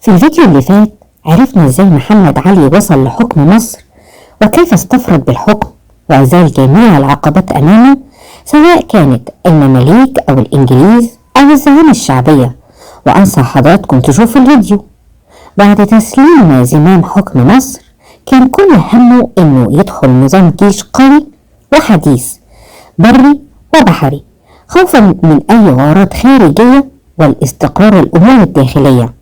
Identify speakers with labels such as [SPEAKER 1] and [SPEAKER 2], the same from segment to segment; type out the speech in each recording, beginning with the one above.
[SPEAKER 1] في الفيديو اللي فات عرفنا ازاي محمد علي وصل لحكم مصر وكيف استفرد بالحكم وازال جميع العقبات امامه، سواء كانت المماليك او الانجليز او الزعامة الشعبية. وانصح حضراتكم تشوفوا الفيديو. بعد تسليم زمام حكم مصر كان كل همه انه يدخل نظام جيش قوي وحديث بري وبحري، خوفا من اي غارات خارجية والاستقرار الامور الداخلية.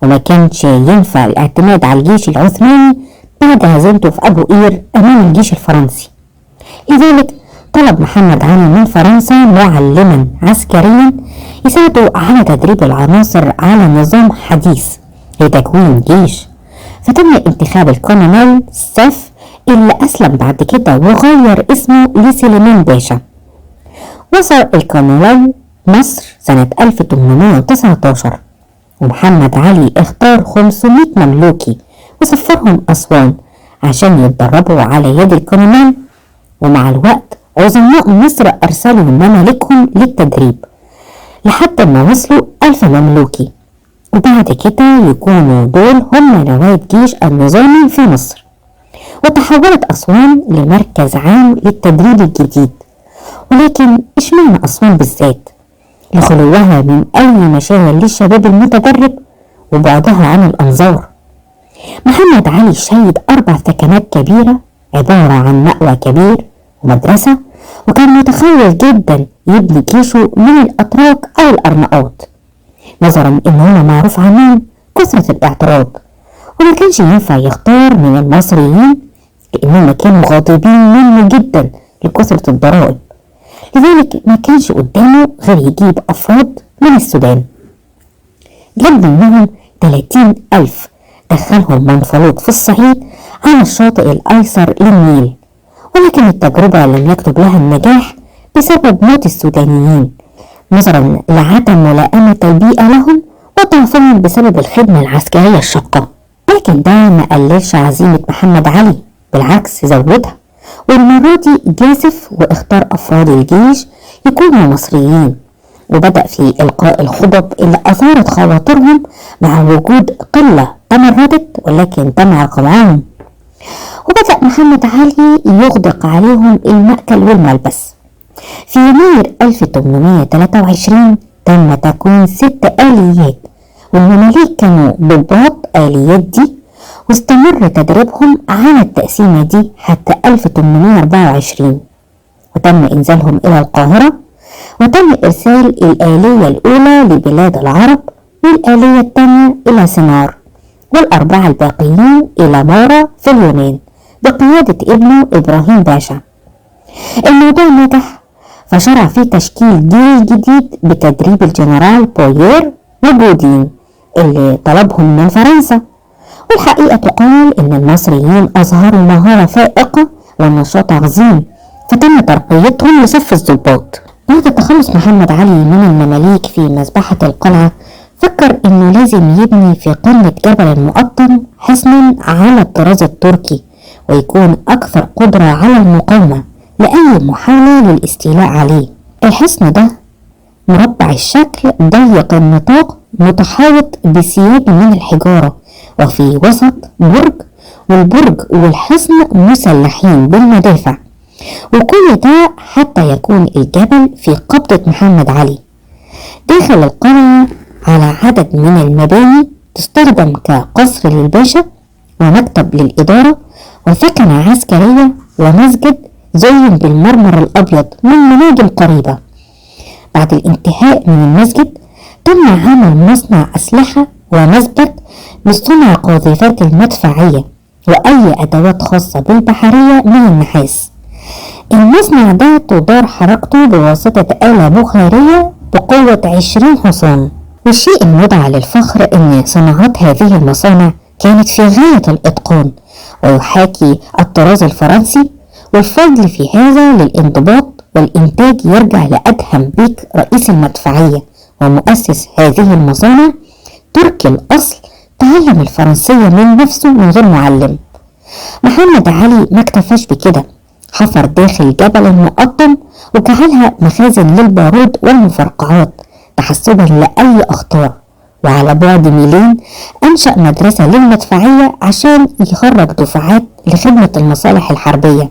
[SPEAKER 1] وما كانش ينفع الاعتماد على الجيش العثماني بعد هزيمته في ابو قير امام الجيش الفرنسي. لذلك طلب محمد علي من فرنسا معلما عسكريا يساعده على تدريب العناصر على نظام حديث لتكوين جيش. فتم انتخاب الكولونيل سيف اللي أسلم بعد كده وغير اسمه لسليمان باشا. وصل الكولونيل مصر سنة 1819، ومحمد علي اختار 500 مملوكي وسفرهم أسوان عشان يتدربوا على يد الكولونيل. ومع الوقت عظماء مصر أرسلوا ممالكهم للتدريب لحد ما وصلوا 1000 مملوكي، وبعد كده يكونوا دول هم نواة جيش النظامي في مصر. وتحولت أسوان لمركز عام للتدريب الجديد. ولكن اشمعنى أسوان بالذات؟ لخلوها من أي مشاغل للشباب المتدرب وبعدها عن الأنظار. محمد علي شيد 4 ثكنات كبيرة عبارة عن مأوى كبير ومدرسة، وكان متخوف جدا يبني جيشه من الأتراك أو الأرناؤوط نظرا إن هو معروف عنهم كثرة الاعتراض، وما كانش ينفع يختار من المصريين لأنهم كانوا غاضبين منه جدا لكثرة الضرائب. لذلك ما كانش قدامه غير يجيب أفراد من السودان. جاب منهم 30,000 دخلهم منفلوط في الصعيد على الشاطئ الأيسر للنيل، ولكن التجربة لم يكتب لها النجاح بسبب موت السودانيين نظرا لعدم ملائمة البيئة لهم وضعفهم بسبب الخدمة العسكرية الشاقة. لكن ده ما قللش عزيمة محمد علي، بالعكس زودها، والمرة دي جازف واختار أفراد الجيش يكونوا مصريين، وبدأ في إلقاء الخطب اللي أثارت خواطرهم مع وجود قلة تمردت ولكن تم قمعهم. وبدأ محمد علي يغدق عليهم المأكل والملبس. في يناير 1823 تم تكوين 6 آليات، والمماليك كانوا ضباط آليات دي، واستمر تدريبهم على التقسيمة دي حتى 1824، وتم إنزالهم إلى القاهرة. وتم إرسال الآلية الأولى لبلاد العرب، والآلية الثانية إلى سنار، والأربعة الباقيين إلى مارا في اليونان بقيادة ابنه إبراهيم باشا. الموضوع نجح، فشرع في تشكيل جيش جديد بتدريب الجنرال بوير وجودين اللي طلبهم من فرنسا. والحقيقة تقال إن المصريين أظهروا مهارة فائقة ونشاط عظيم، فتم ترقيتهم لصف الضباط. بعد تخلص محمد علي من المماليك في مذبحة القلعة، فكر إنه لازم يبني في قمة جبل المقطم حصنا على الطراز التركي، ويكون أكثر قدرة على المقاومة لأي محاولة للاستيلاء عليه. الحصن ده مربع الشكل ضيق النطاق متحوط بسياج من الحجارة، وفي وسط برج، والبرج والحصن مسلحين بالمدافع، وكل ده حتى يكون الجبل في قبضة محمد علي. داخل القلعة على عدد من المباني تستخدم كقصر للباشا ومكتب للإدارة وثكنة عسكرية ومسجد زين بالمرمر الأبيض من مناجم قريبة. بعد الانتهاء من المسجد تم عمل مصنع أسلحة ومسبك لصنع قاذفات المدفعية وأي أدوات خاصة بالبحرية من النحاس. المصنع ده تدار حركته بواسطة آلة بخارية بقوة 20 حصان. والشيء المدعى للفخر أن صناعات هذه المصانع كانت في غاية الإتقان ويحاكي الطراز الفرنسي، والفضل في هذا للانضباط والإنتاج يرجع لأدهم بيك رئيس المدفعية ومؤسس هذه المصانع، تركي الأصل، تعلم الفرنسية من نفسه من غير معلم. محمد علي ما اكتفاش بكده، حفر داخل جبل المقطم وجعلها مخازن للبارود والمفرقعات تحسبا لأي أخطار، وعلى بعد ميلين أنشأ مدرسة للمدفعية عشان يخرج دفعات لخدمة المصالح الحربية،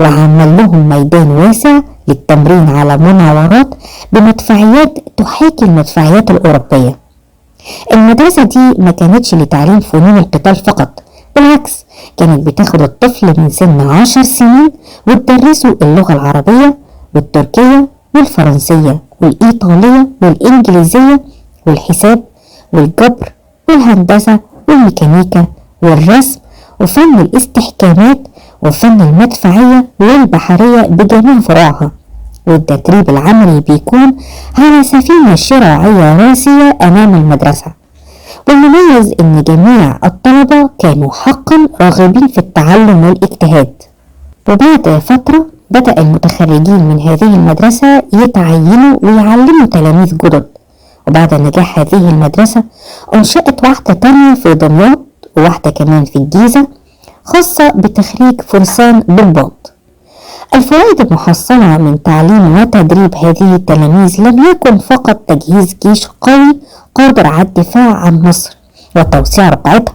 [SPEAKER 1] وعمل لهم ميدان واسع للتمرين على مناورات بمدفعيات تحاكي المدفعيات الأوروبية. المدرسة دي ما كانتش لتعليم فنون القتال فقط، بالعكس كانت بتاخد الطفل من سن 10 سنين وتدرسه اللغة العربية والتركية والفرنسية والإيطالية والإنجليزية والحساب والجبر والهندسة والميكانيكا والرسم وفن الاستحكامات وفن المدفعية والبحرية بجميع فروعها. والتدريب العملي بيكون على سفينة شراعية راسية أمام المدرسة. والمميز إن جميع الطلبة كانوا حقا راغبين في التعلم والاجتهاد. وبعد فترة بدأ المتخرجين من هذه المدرسة يتعينوا ويعلموا تلاميذ جدد. وبعد نجاح هذه المدرسة أنشأت واحدة تانية في دمياط وواحدة كمان في الجيزة خاصة بتخريج فرسان ضباط. الفوائد المحصلة من تعليم وتدريب هذه التلاميذ لم يكن فقط تجهيز جيش قوي قادر على الدفاع عن مصر وتوسيع رقعتها،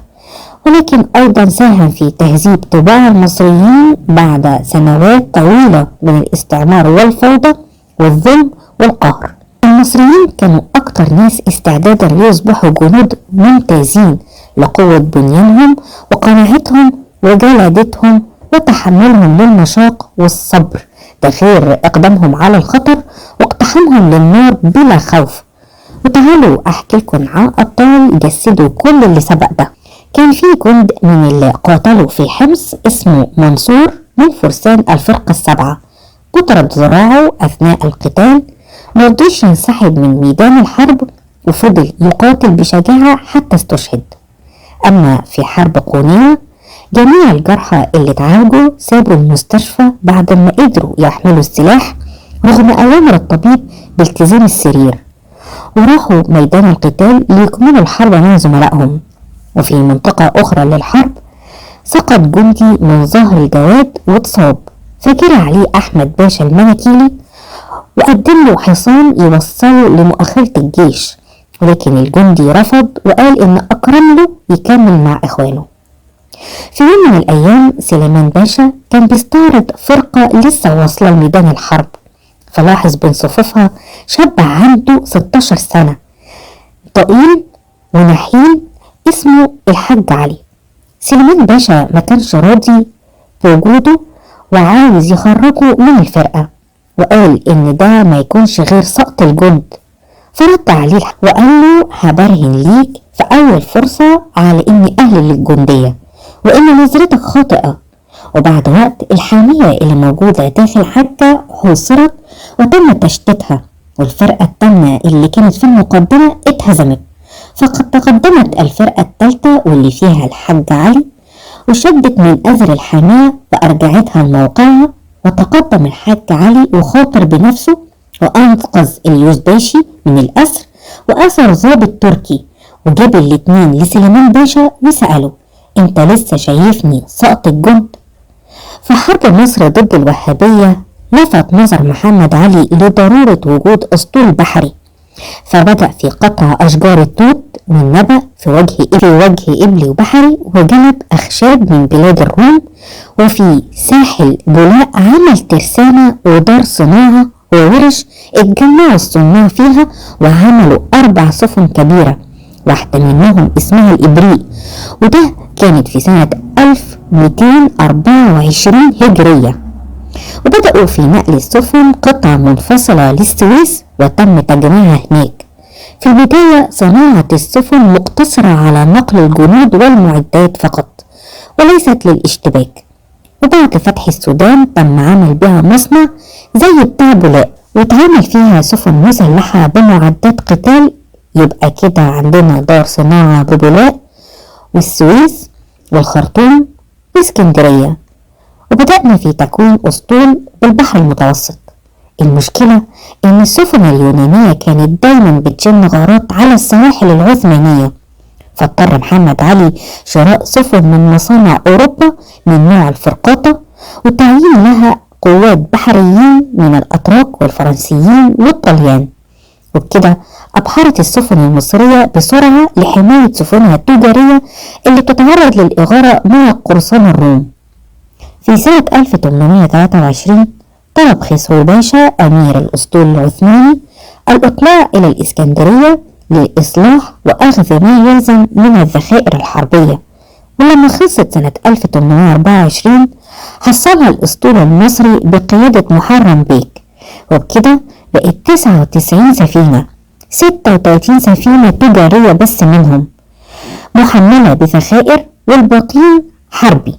[SPEAKER 1] ولكن أيضا ساهم في تهذيب طباع المصريين بعد سنوات طويلة من الاستعمار والفوضى والظلم والقهر. المصريين كانوا أكثر ناس استعدادا ليصبحوا جنود ممتازين لقوة بنيانهم وقناعتهم وجلادتهم وتحملهم للمشاق والصبر، ده غير إقدامهم على الخطر واقتحامهم للنار بلا خوف. وتعالوا أحكي لكم عن أبطال جسدوا كل اللي سبق ده. كان في جند من اللي قاتلوا في حمص اسمه منصور من فرسان الفرقة السبعة، قطرت ذراعه أثناء القتال، مرضيش ينسحب من ميدان الحرب وفضل يقاتل بشجاعة حتى استشهد. أما في حرب قونية جميع الجرحى اللي اتعالجوا سابوا المستشفى بعد ما قدروا يحملوا السلاح رغم أوامر الطبيب بالتزام السرير، وراحوا ميدان القتال ليكملوا الحرب مع زملائهم. وفي منطقة أخرى للحرب سقط جندي من ظهر الجواد واتصاب، فجرى عليه أحمد باشا المناكيلي وقدم له حصان يوصله لمؤخرة الجيش، ولكن الجندي رفض وقال إن أكرم له يكمل مع إخوانه. في يوم من الأيام سليمان باشا كان بيستعرض فرقة لسه واصلة لميدان الحرب، فلاحظ بين صفوفها شاب عنده 16 سنة طويل ونحيل اسمه الحاج علي. سليمان باشا ما كانش راضي بوجوده وعاوز يخرجه من الفرقة، وقال إن ده ما يكونش غير سقط الجند. فرد عليه وقال له هبرهن ليك في أول فرصة على إني أهل للجندية وإن نظرتك خاطئة. وبعد وقت الحامية اللي موجودة داخل حتى حوصرت وتم تشتيتها، والفرقة الثامنة اللي كانت في المقدمة اتهزمت، فقد تقدمت الفرقة الثالثة واللي فيها الحاج علي وشدت من أزر الحامية وأرجعتها لموقعها. وتقدم الحاج علي وخاطر بنفسه وأنقذ اليوزباشي من الأسر وأسر ضابط تركي، وجاب الاتنين لسليمان باشا وسأله انت لسه شايفني سقط الجند؟ في حرب مصر ضد الوهابية لفت نظر محمد علي لضرورة وجود أسطول بحري، فبدأ في قطع أشجار التوت والنبأ في وجه إبلي وبحري، وجلب أخشاب من بلاد الروم. وفي ساحل بولاق عمل ترسانة ودار صناعة وورش اتجمعوا الصناع فيها وعملوا 4 سفن كبيرة، واحدة منهم اسمها الإبريق، وده كانت في سنة 1224 هجرية. وبدأوا في نقل السفن قطع منفصلة للسويس وتم تجميعها هناك. في البداية صناعة السفن مقتصرة على نقل الجنود والمعدات فقط وليست للاشتباك. وبعد فتح السودان تم عمل بها مصنع زي بتاع بولاق واتعمل فيها سفن مسلحة بمعدات قتال. يبقى كده عندنا دار صناعة ببولاق والسويس والخرطوم واسكندرية. وبدأنا في تكوين أسطول بالبحر المتوسط. المشكلة إن السفن اليونانية كانت دايما بتشن غارات على السواحل العثمانية، فاضطر محمد علي شراء سفن من مصانع أوروبا من نوع الفرقاطة وتعيين لها قوات بحريين من الأتراك والفرنسيين والطليان. وبكده أبحرت السفن المصرية بسرعة لحماية سفنها التجارية اللي بتتعرض للإغارة مع قرصان الروم. في سنة 1823 طلب خسرو باشا أمير الأسطول العثماني الإقلاع إلى الإسكندرية للإصلاح وأخذ ما يلزم من الذخائر الحربية. ولما خلصت سنة 1824 حصلها الأسطول المصري بقيادة محرم بيك، وبكده بقت 99 سفينة، 36 سفينة تجارية بس منهم محملة بذخائر والباقيين حربي.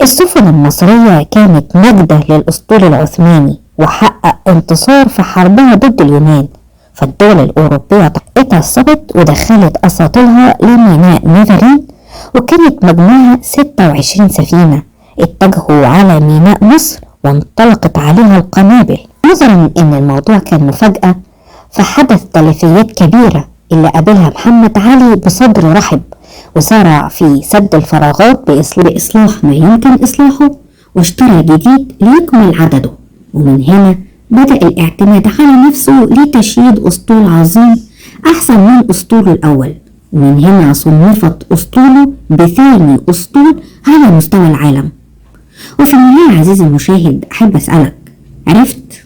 [SPEAKER 1] السفن المصرية كانت نجدة للأسطول العثماني وحقق انتصار في حربها ضد اليونان، فالدول الأوروبية اتعصبت ودخلت أساطيلها لميناء نافارين، وكانت مجموعة 26 سفينة اتجهوا على ميناء مصر وانطلقت عليها القنابل. نظرا ان الموضوع كان مفاجأة فحدث تلفيات كبيرة اللي قابلها محمد علي بصدر رحب، وسارع في سد الفراغات بإصلاح ما يمكن إصلاحه واشترى جديد ليكمل عدده. ومن هنا بدأ الاعتماد على نفسه لتشييد أسطول عظيم أحسن من أسطوله الأول، ومن هنا صنفت أسطوله بثاني أسطول على مستوى العالم. وفي النهاية عزيزي المشاهد أحب أسألك، عرفت